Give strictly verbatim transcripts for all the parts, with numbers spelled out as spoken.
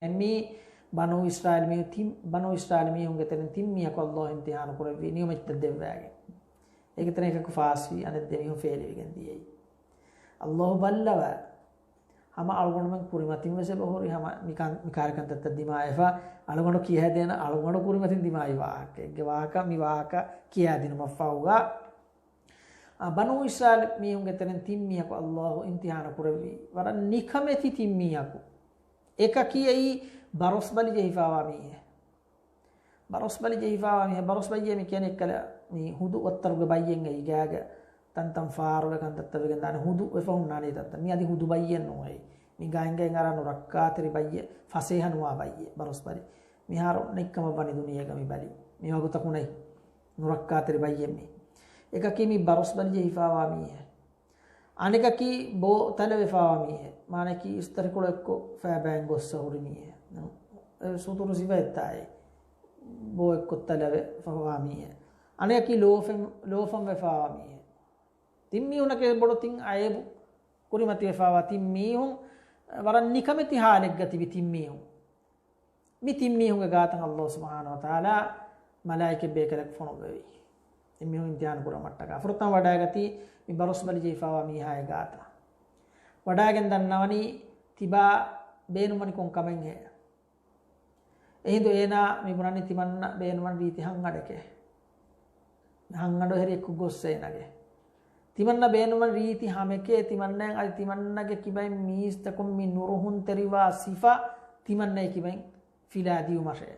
އެމީ ބަނޫ އިސްރާއީލް މީހުން ތިން، ބަނޫ އިސްރާއީލް މީހުންގެ ތެރެއިން ތިން މީހަކު ﷲ އިމްތިޙާނު ކުރެއްވީ ނިޢުމަތްތައް ދެއްވާގެން. އޭގެ ތެރެއިން އެކަކު ފާސްވީ، އަނެއް ދެ މީހުން ފޭލިވެގެން ދިޔައީ. ﷲ ބައްލަވާ. ހަމަ އަޅުގަނޑުމެން ކުރިމަތިން ވެސް އެބަހުރި ހަމަ މިކަން، މި ކާރި ކަންތައްތައް ދިމާވެފަ، އަޅުގަނޑު ކިޔައިދޭނަ އަޅުގަނޑު ކުރިމަތިން ދިމާވި ވާހަކަ. އެއްގެ ވާހަކަ މި ވާހަކަ ކިޔާދިނުމަށްފަހުގަ، އާ، ބަނޫ އިސްރާއީލް މީހުންގެ ތެރެއިން ތިން މީހަކު ﷲ އިމްތިޙާނު ކުރެއްވީ. ވަރަށް ނިކަމެތި ތިން މީހަކު. އެކަކީ އެއީ ބަރޮސްބަލި ޖެހިފާވާ މީހެއް. ބަރޮސްބަލި ޖެހިފާވާ މީހެއް. ބަރޮސްބަލި މި ކިޔަނީ އެއްކަލަ މި ހުދު ވައްތަރުގެ ބައްޔެއް އެއީ ގާގަ ތަންތަން ފާރުގެ ކަންތައްތައް ވެގެން ދާނެ ހުދު ވެފަ ހުންނާނީ ތަންތަން. މި އަދި ހުދު ބައްޔެއް ނޫން އެއީ. މި ގާތްގައި އަރާ ނުރައްކާތެރި ބައްޔެއް، ފަސޭހަ ނުވާ ބައްޔެއް ބަރޮސްބަލި. މިހާރު ނިކަމަށް ވަނީ ދުނިޔޭގަ މި ބަލި. މި ވަގުތަކުންނޭ ނުރައްކާތެރި ބައްޔެއް މީ. އެކަކީ މި ބަރޮސްބަލި ޖެހިފާވާ މީހެއް. އަނެކަކީ ބޯ ތަލަވެފާވާ މީހެއް. މާނައަކީ އިސްތަށިކޮޅު އެއްކޮށް ފައިބައިން ގޮއްސަ ހުރި މީހެއް. އެ ސުތުރު ސިފައެއްތާއޭ. ބޯ އެއްކޮށް ތަލަވެފާވާ މީހެއް. އަނެކަކީ ލޯފަން، ލޯފަން ވެފާވާ މީހެއް. ތިން މީހުންނަކީ ބޮޑު ތިން އައިބު ކުރިމަތިވެފާވާ ތިން މީހުން، ވަރަށް ނިކަމެތި ހާލެއްގަ ތިބި ތިން މީހުން. މި ތިން މީހުންގެ ގާތަށް ﷲ ސުބްޙާނަހޫ ވަތަޢާލާ މަލާއިކަ ބޭކަލެއް ފޮނުއްވެވި. ތިން މީހުން އިމްތިޙާނު ކުރުމަށްޓަކާ. ފުރަތަމަ ވަޑައިގަތީ މި ބަރޮސްބަލި ޖެހިފާވާ މީހާގެ ގާތަށް. ވަޑައިގެން ދަންނަވަނީ ތިބާ ބޭނުންވަނީ ކޮން ކަމެއްހޭ. އެހިނދު އޭނާ މި ބުނަނީ ތިމަންނަ ބޭނުންވަން ރީތި ހަންގަނޑެކޭ. ހަންގަނޑު ހެރި އެއްކޮށް ގޮއްސަ އޭނާގެ. ތިމަންނަ ބޭނުންވަން ރީތި ހަމެކޭ، ތިމަންނައަށް އަދި ތިމަންނަގެ ކިބައިން މީސްތަކުން މި ނުރުހުންތެރިވާ ސިފަ ތިމަންނައި ކިބައިން ފިލާ ދިޔުމަށޭ.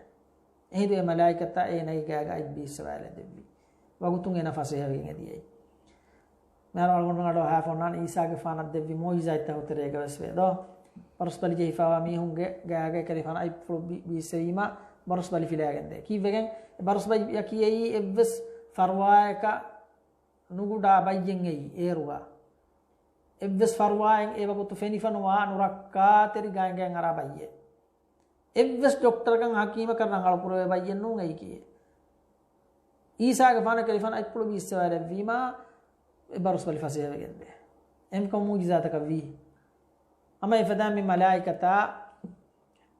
އެހިނދު އެ މަލާއިކަތާ އޭނަގެ ގާގަ އަތް ބީއްސަވާލަ ދެއްވި. ވަގުތުން އޭނާ ފަސޭހަވެގެން އެދިޔައީ. މިހާރު އަޅުގަނޑު އަޑު އަހާފަ އޮންނާނެ އީސާގެފާނަށް ދެއްވި މުޢުޖިޒާތްތައް ހުތެރޭގަ ވެސް ވޭ ދޯ. ބަރުސްބަލި ޖެހިފާވާ މީހުންގެ ގާގަ ކެލިފާނަށް އަތްޕުޅު ބި-، ބީއްސެވީމަ ބަރުސްބަލި ފިލާގެންދޭ. ކީއްވެގެން؟ އެ ބަރުސްބަލިއަކީ އެއީ އެއްވެސް ފަރުވާއަކަށް ނުގުޑާ ބައްޔެއް އެއީ އޭރުގަ. އެއްވެސް ފަރުވާއެއް އެ ވަގުތު ފެނިފަ ނުވާ ނުރައްކާތެރި ގާތްގައި އަރާ ބައްޔެއް. އެއްވެސް ޑޮކްޓަރަކަށް ހަކީމަކަށް ރަނގަޅު ކުރެވޭ ބައްޔެއް ނޫން އެއީކީ. އީސާގެފާނަށް ކެލިފާނަށް އަތްޕުޅު ބީއްސަވާލެއްވީމާ އެ ބަރުސްބަލި ފަސޭހަވެގެންދޭ. އެހެންކަމުން މުޢުޖިޒާތަކަށް ވީ. ހަމަ އެފަދައިން މި މަލާއިކަތާ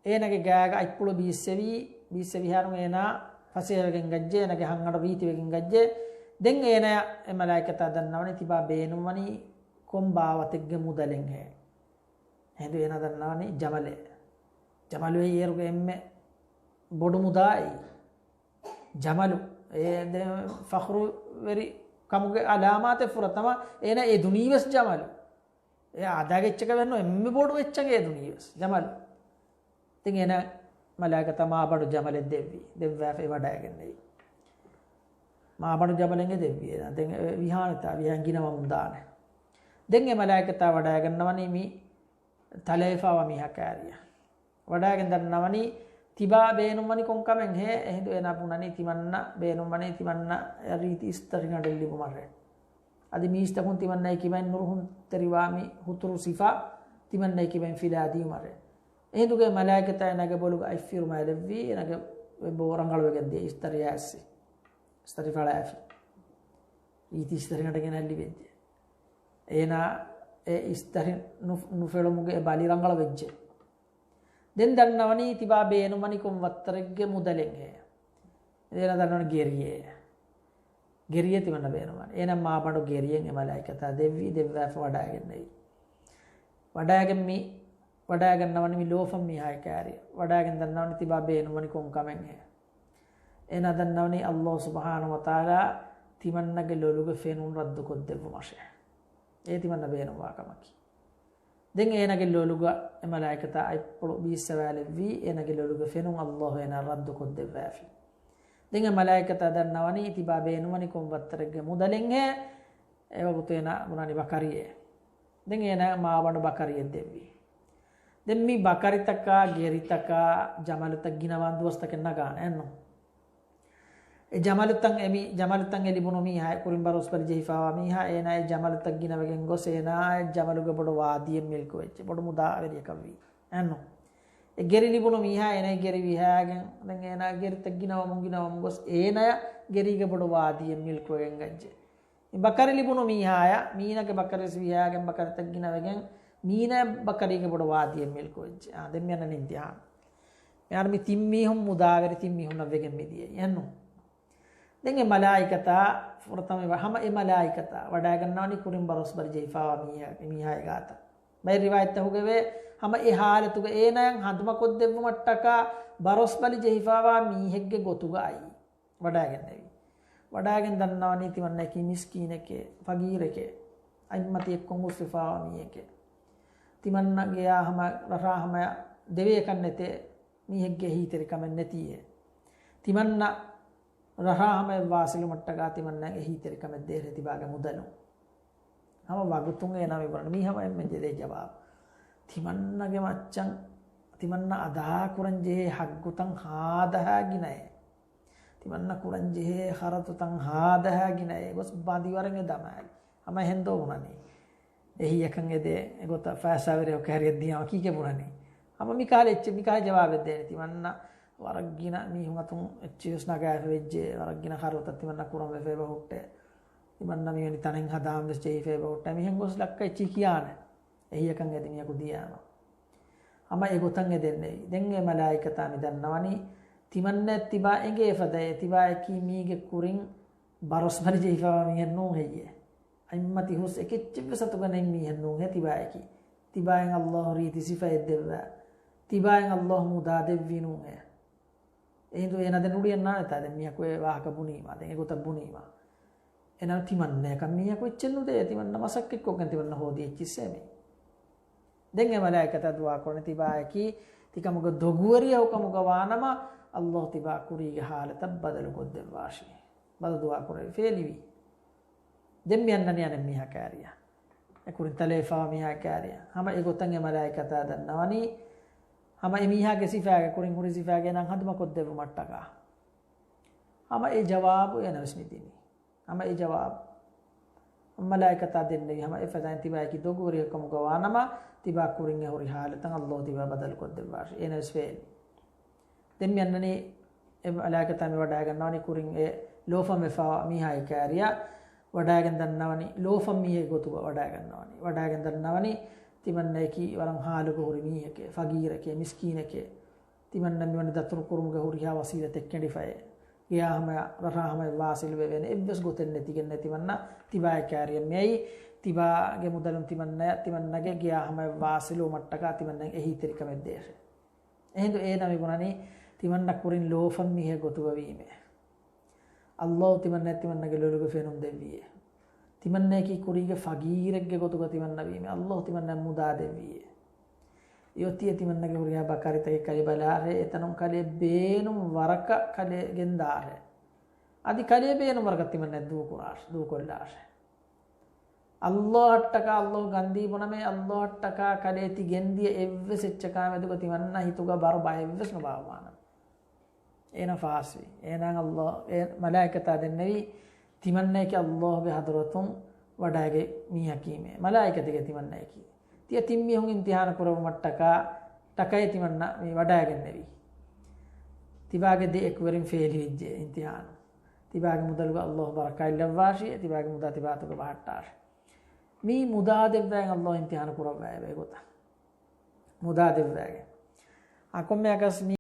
އޭނަގެ ގާގަ އަތްޕުޅު ބީއްސެވީ، ބީއްސެވިހާރު އޭނާ ފަސޭހަވެގެން ގައްޖެ، އޭނަގެ ހަންގަނޑު ރީތިވެގެން ގައްޖެ. ދެން އޭނަޔަށް އެ މަލާއިކަތާ ދަންނަވަނީ ތިބާ ބޭނުންވަނީ ކޮން ބާވަތެއްގެ މުދަލެއްހޭ. އެހިނދު އޭނާ ދަންނަވަނީ ޖަމަލޭ. ޖަމަލު އެއީ އޭރުގެ އެންމެ ބޮޑު މުދާ އެއީ. ޖަމަލު. އެ ދެ ފަޚުރުވެރި ކަމުގެ އަލާމާތެއް ފުރަތަމަ އޭނާ އެދުނީ ވެސް ޖަމަލު. އެ އާދައިގެ އެއްޗަކަށް ވެސް ނު އެންމެ ބޮޑު އެއްޗަކަށް އެދުނީ ވެސް ޖަމަލު. ދެން އޭނާ މަލާއިކަތަށް މާބަނޑު ޖަމަލެއް ދެއްވި. ދެއްވާފަ ވަޑައިގެންނެވި. މާބަނޑު ޖަމަލެއް ދެއްވި. ދެން ވިހާނެތާ ވިހާން ގިނަވަމުން ދާނެ. ދެން އެ މަލާއިކަތާ ވަޑައިގަންނަވަނީ މި ތަލައިފާވާ މީހާ ކާރިއަށް. ވަޑައިގެން ދަންނަވަނީ ތިބާ ބޭނުންވަނީ ކޮން ކަމެއްހޭ؟ އެހިނދު އޭނާ ބުނަނީ ތިމަންނަ ބޭނުންވަނީ ތިމަންނަ ރީތި އިސްތަށިގަނޑެއް ލިބުމަށޭ. އަދި މީސްތަކުން ތިމަންނައި ކިބައިން ނުރުހުންތެރިވާ މި ހުތުރު ސިފަ ތިމަންނައި ކިބައިން ފިލާ ދިޔުމަށޭ. އެހިނދުގެ މަލާއިކަތާ އޭނާގެ ބޮލުގަ އަތް ފިރުމާލެއްވީ، އޭނާގެ ބޯ ރަނގަޅުވެގެން ދިޔަ އިސްތަށި އައިސް. އިސްތަށި ފަޅާފި. ރީތި އިސްތަށިގަނޑެއް އޭނާ ލިބެއްޖެ. އޭނާ އެ އިސްތަށި ނު-، ނުފެޅުމުގެ އެ ބަލި ރަނގަޅަށް ވެއްޖެ. ދެން ދަންނަވަނީ ތިބާ ބޭނުންވަނީ ކޮން ވައްތަރެއްގެ މުދަލެއްހޭ. އޭނާ ދަންނަވަނީ ގެރިއެއް. ގެރިއެއް ތިމަންނަ ބޭނުންވަނީ. އޭނާ މާބަނޑު ގެރިއެއް އެ މަލާއިކަތާ ދެއްވީ، ދެއްވާފަ ވަޑައިގެންނެވި. ވަޑައިގެން މި ވަޑައިގަންނަވަނީ މި ލޯފަން މީހާގެ ކާރިއަށް. ވަޑައިގެން ދަންނަވަނީ ތިބާ ބޭނުންވަނީ ކޮން ކަމެއްހޭ. އޭނާ ދަންނަވަނީ ﷲ ސުބްޙާނަހޫ ވަތަޢާލާ ތިމަންނަގެ ލޮލުގެ ފެނުން ރައްދުކޮށްދެއްވުމަށޭ. އޭ ތިމަންނަ ބޭނުންވާ ކަމަކީ. ދެން އޭނާގެ ލޮލުގަ އެ މަލާއިކަތާ އަތްޕުޅު ބީއްސަވާލެއްވީ، އޭނާގެ ލޮލުގެ ފެނުން ﷲ އޭނާ ރައްދުކޮށްދެއްވާފި. ދެން އެ މަލާއިކަތާ ދަންނަވަނީ ތިބާ ބޭނުންވަނީ ކޮން ވައްތަރެއްގެ މުދަލެއްހޭ. އެވަގުތު އޭނާ ބުނަނީ ބަކަރިއޭ. ދެން އޭނާ މާބަނޑު ބަކަރިއެއް ދެއްވި. ދެން މި ބަކަރިތަކާ، ގެރިތަކާ، ޖަމަލުތައް ގިނަވާން ދުވަސްތަކެއް ނަގާނެ އެއްނު. އެ ޖަމަލުތައް އެ މި ޖަމަލުތައް އެ ލިބުނު މީހާ، ކުރިން ބަރުސްބަލި ޖެހިފާވާ މީހާ، އޭނާ އެ ޖަމަލުތައް ގިނަވެގެން ގޮސް، އޭނާ އެ ޖަމަލުގެ ބޮޑު ވާދީއެއް މިލްކު ވެއްޖެ، ބޮޑު މުދާވެރިޔަކަށް ވީ. އެއްނު. އެ ގެރި ލިބުނު މީހާ އޭނާ ގެރި ވިހާގެން، ދެން އޭނާ ގެރިތައް ގިނަވަމުން ގިނަވަމުން ގޮސް، އޭނާ ގެރީގެ ބޮޑު ވާދީއެއް މިލްކުވެގެން ގައްޖެ. ބަކަރި ލިބުނު މީހާޔަށް، މީނަގެ ބަކަރިވެސް ވިހާގެން ބަކަރިތައް ގިނަވެގެން، މީނަ ބަކަރީގެ ބޮޑު ވާދީއެއް މިލްކުވެއްޖެ. އާ، ދެން މި އަންނަނީ އިމްތިޙާނު. އެހާ މި ތިން މީހުން މުދާވެރި ތިން މީހުންނަށް ވެގެން މިދިޔައީ އެހެންނު. ދެން އެ މަލާއިކަތާ ފުރަތަމަ ވަ-، ހަމަ އެ މަލާއިކަތާ ވަޑައިގަންނަވަނީ ކުރިން ބަރޮސްބަލި ޖެހިފާވާ މީހާ، މީހާގެ ގާތަށް. ބައެއް ރިވާޔަތްތަކުގައި ވޭ، ހަމަ އެ ހާލަތުގަ އޭނާއަށް ހަނދުމަކޮށްދެއްވުމަށްޓަކާ ބަރޮސްބަލި ޖެހިފާވާ މީހެއްގެ ގޮތުގައި ވަޑައިގެންނެވި. ވަޑައިގެން ދަންނަވަނީ ތިމަންނައަކީ މިސްކީނެކޭ، ފަގީރެކޭ، އަތްމަތި އެއްކޮށް ހުސްވެފާވާ މީހެކޭ. ތިމަންނަގެޔާ ހަމަ ރަށާ ހަމަޔަށް ދެވޭކަށް ނެތޭ މީހެއްގެ އެހީތެރިކަމެއް ނެތީއޭ. ތިމަންނަ ރަށާ ހަމަޔަށް ވާސިލުމަށްޓަކާ ތިމަންނައަށް އެހީތެރިކަމެއް ދޭށޭ ތިބާގެ މުދަލުން. ހަމަ ވަގުތުން އޭނާ މިބުނަނީ މީ ހަމަ އެންމެން ޖެހޭ ޖަވާބު. ތިމަންނަގެ މައްޗަށް ތިމަންނަ އަދާކުރަން ޖެހޭ ހައްގުތައް ހާދަހާ ގިނައޭ. ތިމަންނަ ކުރަން ޖެހޭ ޚަރަދުތައް ހާދަހާ ގިނައޭ. ގޮސް ބަނދިވަރެއް އެ ދަމާލި. ހަމަ އެހެން ދޯ ބުނަނީ. އެހީއަކަށް އެދޭ އެގޮތަށް ފައިސާވެރި ކައިރިއަށް ދިޔާމަ ކީކޭ ބުނަނީ؟ ހަމަ މިކަހަލަ އެއްޗެއް، މިކަހަލަ ޖަވާބެއް ދޭނެ. ތިމަންނަ ވަރަށް ގިނަ މީހުން އަތުން އެއްޗެއް ވެސް ނަގާފަ ވެއްޖެ، ވަރަށް ގިނަ ޚަރަދުތައް ތިމަންނަ ކުރަން ވެފަ އެބަ ހުއްޓޭ. ތިމަންނަ މިވެނި ތަނެއް ހަދާން ވެސް ޖެހިފަ އެބަ ހުއްޓޭ. މިހެން ގޮސް ލައްކަ އެއްޗިހި ކިޔާނެ. އެހީއަކަށް އެދި މީހަކު ދިޔާމަ. ހަމަ އެގޮތަށް އެދެންނެވި. ދެން އެ މަލާއިކަތާ މި ދަންނަވަނީ، ތިމަންނައަށް ތިބާ އެނގޭ ފަދައޭ، ތިބާއަކީ މީގެ ކުރިން ބަރޮސްބަލި ޖެހިފައިވާ މީހެއް ނޫން ހެއްޔޭ؟ އަތްމަތި ހުސް އެކެއްޗެއްވެސް އަތުގަ ނެތް މީހެއް ނޫންހޭ ތިބާއަކީ. ތިބާއަށް އައްލާހު ރީތި ސިފައެއް ދެއްވާ. ތިބާއަށް އައްލާހު މުދާ ދެއްވީ ނޫންހޭ. އެހިނދު އޭނާ ދެން ރުޅިއަންނާނެތާ ދެން މީހަކު އެ ވާހަކަ ބުނީމާ، ދެން އެގޮތަށް ބުނީމާ. އޭނާ ތިމަންނައަކަށް މީހަކު އެއްޗެއް ނުދޭ، ތިމަންނަ މަސައްކަތްކޮށްގެން ތިމަންނަ ހޯދި އެއްޗިއްސޭ މީ. ދެން އެ މަލާއިކަތާ ދުޢާ ކުރަނީ ތިބާއަކީ ތިކަމުގެ ދޮގުވެރިޔަކު ކަމުގަ ވާނަމަ، އައްލާހު ތިބާ ކުރީގެ ހާލަތަށް ބަދަލު ކޮށްދެއްވާށި. ބަދު ދުޢާ ކުރެވި ފޭލިވި. ދެން މި އަންނަނީ އަނެއް މީހާ ކާރިއަށް. އެ ކުރިން ތަލެވިފައިވާ މީހާ ކާރިއަށް. ހަމަ އެގޮތަށް އެ މަލާއިކަތާ ދަންނަވަނީ، ހަމަ އެ މީހާގެ ސިފާގެ ކުރިން ހުރި ސިފާގެ އޭނާ ހަނދުމަކޮށްދެއްވުމަށްޓަކާ. ހަމަ އެ ޖަވާބު އޭނަ ވެސް މިދިނީ. ހަމަ އެ ޖަވާބު މަލާއިކަތާ ދެންނެވި ހަމަ އެ ފަދައިން ތިބާއަކީ ދޮގުވެރިޔަކު ކަމުގަ ވާނަމަ، ތިބާ ކުރިން އެ ހުރި ހާލަތަށް އައްލާހު ތިބާ ބަދަލު ކޮށްދެއްވާށި. އޭނަ ވެސް ފޭލި. ދެން މި އަންނަނީ އެ މަލާއިކަތާ މި ވަޑައިގަންނަވަނީ ކުރިން އެ ލޯފަން ވެފައިވާ މީހާގެ ކާރިއަށް ވަޑައިގެން ދަންނަވަނީ، ލޯފަން މީހެއް ގޮތުގަ ވަޑައިގަންނަވަނީ. ވަޑައިގެން ދަންނަވަނީ ތިމަންނައަކީ ވަރަށް ހާލުގަ ހުރި މީހެކޭ، ފަގީރެކޭ، މިސްކީނެކޭ. ތިމަންނަ މިވަނީ ދަތުރުކުރުމުގެ ހުރިހާ ވަސީލަތެއް ކެނޑިފައޭ. ގެޔާ ހަމަޔަށް ރަށާ ހަމަޔަށް ވާސިލު ވެވޭނެ އެއްވެސް ގޮތެއް ނެތިގެންނޭ ތިމަންނަ ތިބާގެ ކާރިއަށް މިއައީ. ތިބާގެ މުދަލުން ތިމަންނަ، ތިމަންނަގެ ގެޔާ ހަމަޔަށް ވާސިލުވުމަށްޓަކާ ތިމަންނަ އެހީތެރިކަމެއް ދޭށޭ. އެހިނދު އޭނަ މި ބުނަނީ ތިމަންނަ ކުރިން ލޯފަން މީހެއް ގޮތުގަ ވީމޭ. އައްލާހު ތިމަންނައަށް ތިމަންނަގެ ލޮލުގެ ފެނުން ދެއްވިއޭ. ތިމަންނައަކީ ކުރީގެ ފަގީރެއްގެ ގޮތުގަ ތިމަންނަ ވީމޭ. އައްލާހު ތިމަންނައަށް މުދާ ދެއްވިއޭ. އެއޮތީ ތިމަންނަގެ ހުރިހާ ބަކަރިތަކެއް ކަލިބަލާށޭ، އެތަނުން ކަލޭ ބޭނުން ވަރަކަށް ކަލޭ ގެންދާށޭ. އަދި ކަލޭ ބޭނުން ވަރަކަށް ތިމަންނައަށް ދޫކުރާށޭ، ދޫކޮށްލާށޭ. އައްލާހަށްޓަކާ އައްލާހު ގަންދީ ބުނަމޭ، އައްލާހަށްޓަކާ ކަލޭ ތި ގެންދިޔަ އެއްވެސް އެއްޗަކާ މެދުގަ ތިމަންނަ ހިތުގަ ބަރު ބައެއްވެސް ނުބާއްވާނަން. އޭނަ ފާސްވި. އޭނާ އައްލާ، އޭ މަލާއިކަތާ ދެންނެވި، ތިމަންނައަކީ އައްލާހުގެ ޙަޟްރަތުން ވަޑައިގެ މީހަކީމޭ. މަލާއިކަތެކޭ ތިމަންނައަކީ. ތިޔަ ތިން މީހުން އިމްތިޙާނު ކުރެއްވުމަށްޓަކާ، ޓަކައޭ ތިމަންނަ މި ވަޑައިގެންނެވީ. ތިބާގެ ދެ އެކުވެރިން ފޭލިވެއްޖެ އިމްތިޙާނު. ތިބާގެ މުދަލުގަ އައްލާހު ބަރަކާތްލައްވާށި، ތިބާގެ މުދާ ތިބާތުގަ ބަހައްޓާށި. މީ މުދާ ދެއްވައިން އައްލާހު އިމްތިޙާނު ކުރައްވައި އެބަ އެގޮތަށް. މުދާ ދެއްވައިގެން. އާ، ކޮންމެއަކަސް މީ